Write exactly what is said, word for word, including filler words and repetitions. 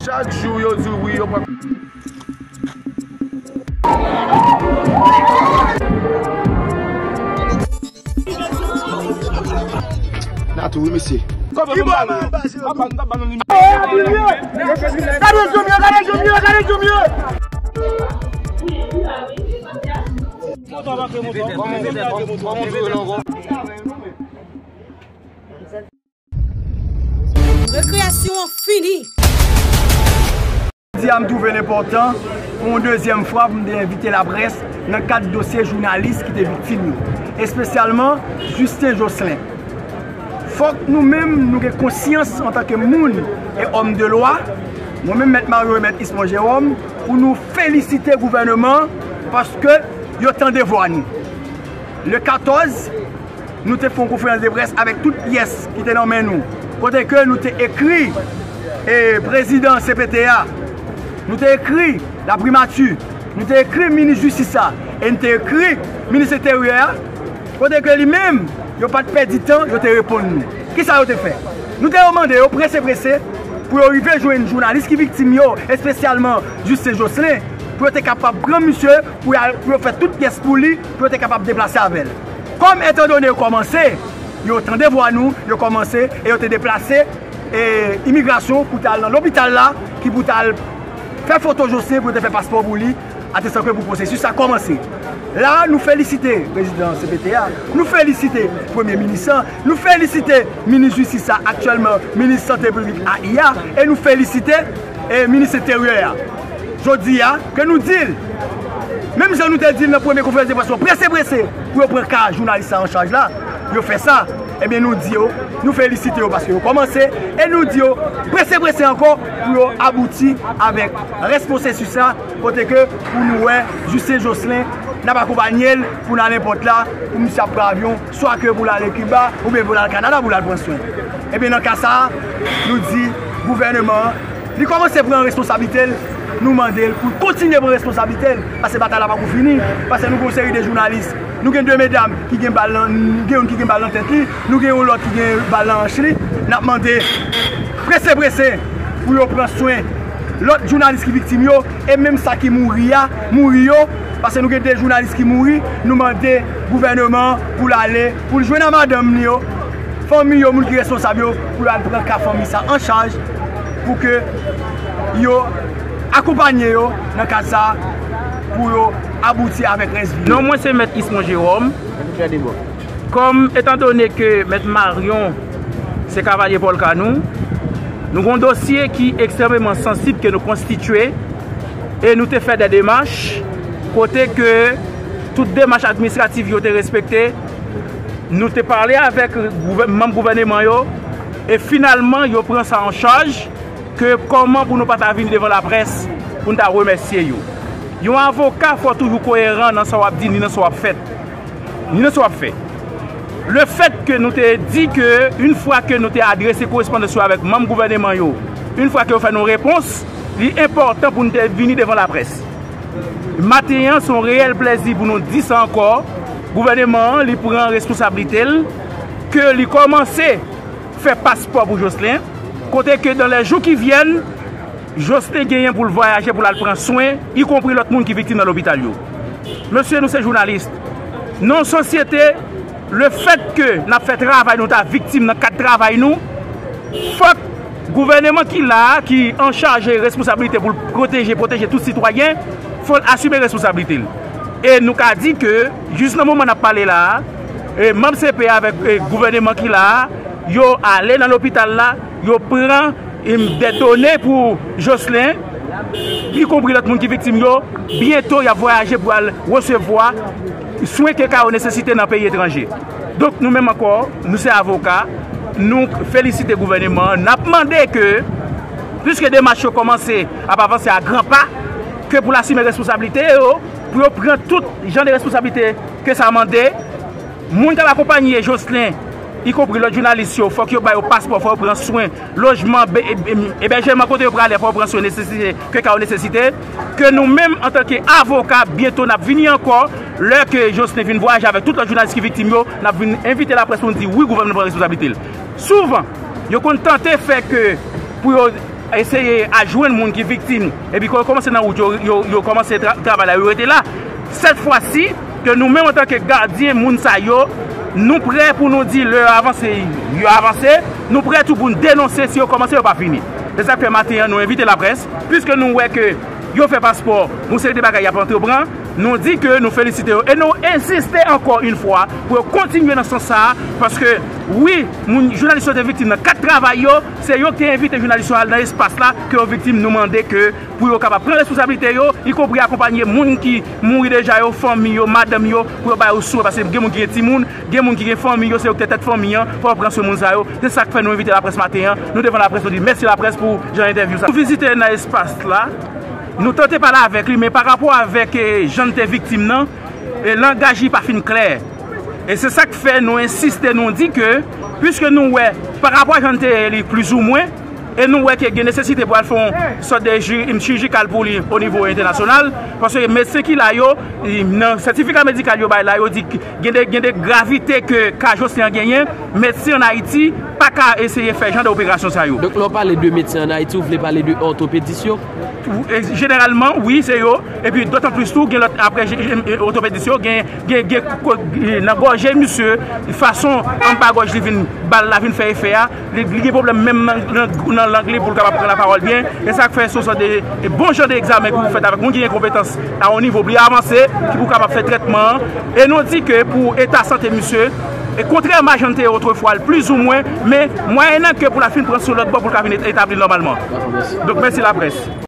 Chak jou yo di wi, yo pran. N a tou wi mesye. Gade zoom yo, gade zoom yo, gade zoom yo, gade zoom yo. Rekreyasyon an fini. Jodi a, m twouve l enpòtan pou yon dezyèm fwa pou m te envite laprès nan kad dosye jounalis ki te viktim yo, espesyalman Justin Jocelyn. Fòk nou menm, nou gen konsyans antanke moun e òm de lwa, mwen menm, Mèt Mario e Mèt Ismon Jérôme, pou nou felisite gouvènman an paske yo tande vwa nou. Le katòz, nou te fè yon konferans de près avèk tout pyès ki te nan men nou, kote ke nou te ekri e prezidan C P T a, nou te ekri laprimati, nou te ekri minis jistis la, e nou te ekri minis enteryè a, kote ke li menm, yo pa t pèdi tan, yo te reponn nou. Kisa yo te fè? Nou te mande yo prese prese pou yo rive jwenn jounalis ki viktim yo, espesyalman Justin Jocelyn, pou yo te kapab pran misye, pou y al, pou yo fè tout pyès pou li, pou yo te kapab deplase avè l. Kòm etandone yo kòmanse, yo tande vwa nou, yo kòmanse, e yo te deplase e imigrasyon pou te al nan lopital la, ki pou te al fè foto Jocelyn pou yo te fè paspò pou li, atann ke pou pwosesis sa kòmanse. La, nou felisite prezidan C P T a, nou felisite premye minis lan, nou felisite minis jistis la, aktyèlman minis sante piblik A I a, e nou felisite e minis enteryè a. Jodi a, ke nou di l, menm jan nou te di l nan premye konferans de près yo, prese prese pou yo pran ka jounalis la an chaj la, yo fè sa. Ebyen, nou di yo, nou felisite yo paske yo kòmanse, e nou di yo prese prese ankò pou yo abouti avèk rès pwosesis la, kote ke pou nou wè Justin Jocelyn, n ap akonpanye l pou n al nenpòt la, pou misye ap pran avyon, swa ke pou l ale Kiba, oubyen pou l al Kanada pou l al pran swen. Ebyen, nan ka sa a, nou di gouvènman an, li kòmanse pran responsablite l, nou mande l pou l kontinye pran responsablite l, paske batay la pako fini, paske nou gen yon seri de jounalis, nou gen de medam ki gen bal nan, gen youn ki gen bal nan tèt li, nou gen yon lòt ki gen bal nan anch li, n ap mande prese prese pou yo pran swen lòt jounalis ki viktim yo, e menm sa ki mouri a, mouri yo, paske nou gen de jounalis ki mouri, nou mande gouvènman an pou l ale, pou l jwenn a madanm li yo, fanmi yo, moun ki responsab yo, pou yo al pran ka fanmi sa an chaj, pou ke yo akonpanye yo nan ka sa, pou yo abouti avèk rès vi yo. Non mwen se Mèt Ismon Jérôme. Kòm, etandone ke Mèt Marion se kavalye pòlka nou, nou gen yon dosye ki ekstrèmeman sansib ke nou konstitye e nou te fè de demach kote ke tout demach administratif yo te respekte. Nou te pale avèk gouvè-, manm gouvènman yo e finalman yo pran sa an chaj ke kòman pou nou pa ta vin devan laprès pou n ta remèsye yo. Yon avoka fò toujou koyeran nan sa w ap di ni nan sa w ap fèt. Ni nan sa w ap fè. Le fèt ke nou te di ke, yon fwa ke nou te adrese korespondans yo avèk manm gouvènman yo, yon fwa ke yo fè nou repons, li enpòtan pou nou te vini devan laprès. Maten an, se yon reyèl plèzi pou nou di sa ankò. Gouvènman an, li pran responsablite l, ke li kòmanse fè paspò pou Jocelyn, kote ke dans les jours qui viennent, Jocelyn genyen pou l vwayaje pou l al pran swen, ikonpri lòt moun ki viktim nan lopital yo. Mesye, nou se jounalis. Nan yon sosyete, le fèt ke n ap fè travay nou ta viktim nan kad travay nou, fòk gouvènman ki la a, ki an chaje responsablite pou l pwoteje, pwoteje tout sitwayen, fò l asime responsablite l. E nou ka di ke, jis nan moman n ap pale la a, e manm C P avèk, e gouvènman ki la a, yo ale nan lopital la, yo pran, em, de done pou Jocelyn, ikonpri lòt moun ki viktim yo, byento y ap vwayaje pou al resevwa swen ke ka yo nesesite nan peyi etranje. Donk, nou menm ankò, nou se avoka, nou felisite gouvènman an, n ap mande ke, piske demach yo kòmanse ap avanse a gran pa, ke pou l asime responsablite yo, pou yo pran tout jan de responsablite ke sa mande. Moun k ap akonpanye Jocelyn, ikonpri lòt jounalis yo, fòk yo ba yo paspò, fòk yo pran swen, lojman, be-, e-, e-, ebèjeman kote yo prale, fòk yo pran swen nesesite, ke ka yo nesesite, ke nou menm, antanke avoka, byento n ap vini ankò, lè ke Jocelyn vin vwayaje avèk tout lòt jounalis ki viktim yo, n ap vin envite laprès pou n di wi, gouvènman pran responsablite l. Souvan, yo konn tante fè ke pou yo eseye al jwenn moun ki viktim, epi kan yo kòmanse nan wout, yo, yo, yo kòmanse tra- travay la, yo rete la. Sèt fwa si, ke nou menm antanke gadyen moun sa yo, nou prè pou nou di lè yo avanse, yo avanse, nou prè tou pou n denonse si yo kòmanse yo pa fini. Se sa k fè maten an nou envite laprès, piske nou wè ke yo fè paspò, yon seri de bagay y ap antreprann, nou di ke nou felisite yo e nou ensiste ankò yon fwa pou yo kontinye nan sans sa a, paske wi, moun jounalis yo te viktim nan kat travay yo, se yo ki te envite jounalis yo al nan espas la ke yo viktim, nou mande ke pou yo kapab pran responsablite yo, ikonpri akonpanye moun ki mouri deja yo, fanmi yo, madanm yo, pou yo ba yo swen, paske gen moun ki gen timoun, gen moun ki gen fanmi yo, se yo ki te tèt fanmi an, fò yo pran swen moun sa yo. Se sa k fè nou envite laprès maten an, nou devan laprès, nou di mèsi laprès pou jan entèvyou sa. Nou vizite nan espas la, nou tante pale avèk li, men pa rapò avèk eh, jan l te viktim nan, e langaj li pa fin klè. E se sa k fè nou ensiste, nou di ke, piske nou wè, pa rapò a jan l te ye li, plizoumwen, e nou wè ke gen nesesite pou al fè yon sòt de ji- chirjikal pou li o nivo entènasyonal, paske medsen ki la yo, nan sètifika medikal yo bay la, yo di gen de, gen de gravite ke ka Jocelyn an genyen, medsen ann Ayiti pa ka eseye fè jan de operasyon sa yo. Donk, lè w pale de medsen ann Ayiti, w vle pale de òtopedis yo? Jeneralman, wi, se yo. Epi, dotan plis tou, gen lòt, apre òtopedis yo, gen, gen, gen, nan gòje misye, fason anba gòj li vin, bal la vin fè efè a, li, li gen pwoblèm menm nan, nan, nan lang li pou l kapab pran lapawòl byen. E sa k fè se yon sòt de, de bon jan de egzamen ki pou fèt avèk moun ki gen konpetans a yon nivo pli avanse, ki pou kapab fè trètman an. E nou di ke pou eta sante misye, e kontrèman a jan l te ye otrefwa, plizoumwen, men mwayennan ke pou l ap fin pran sou lòt bò pou l ka vin etabli nòmalman. Donk, mèsi laprès.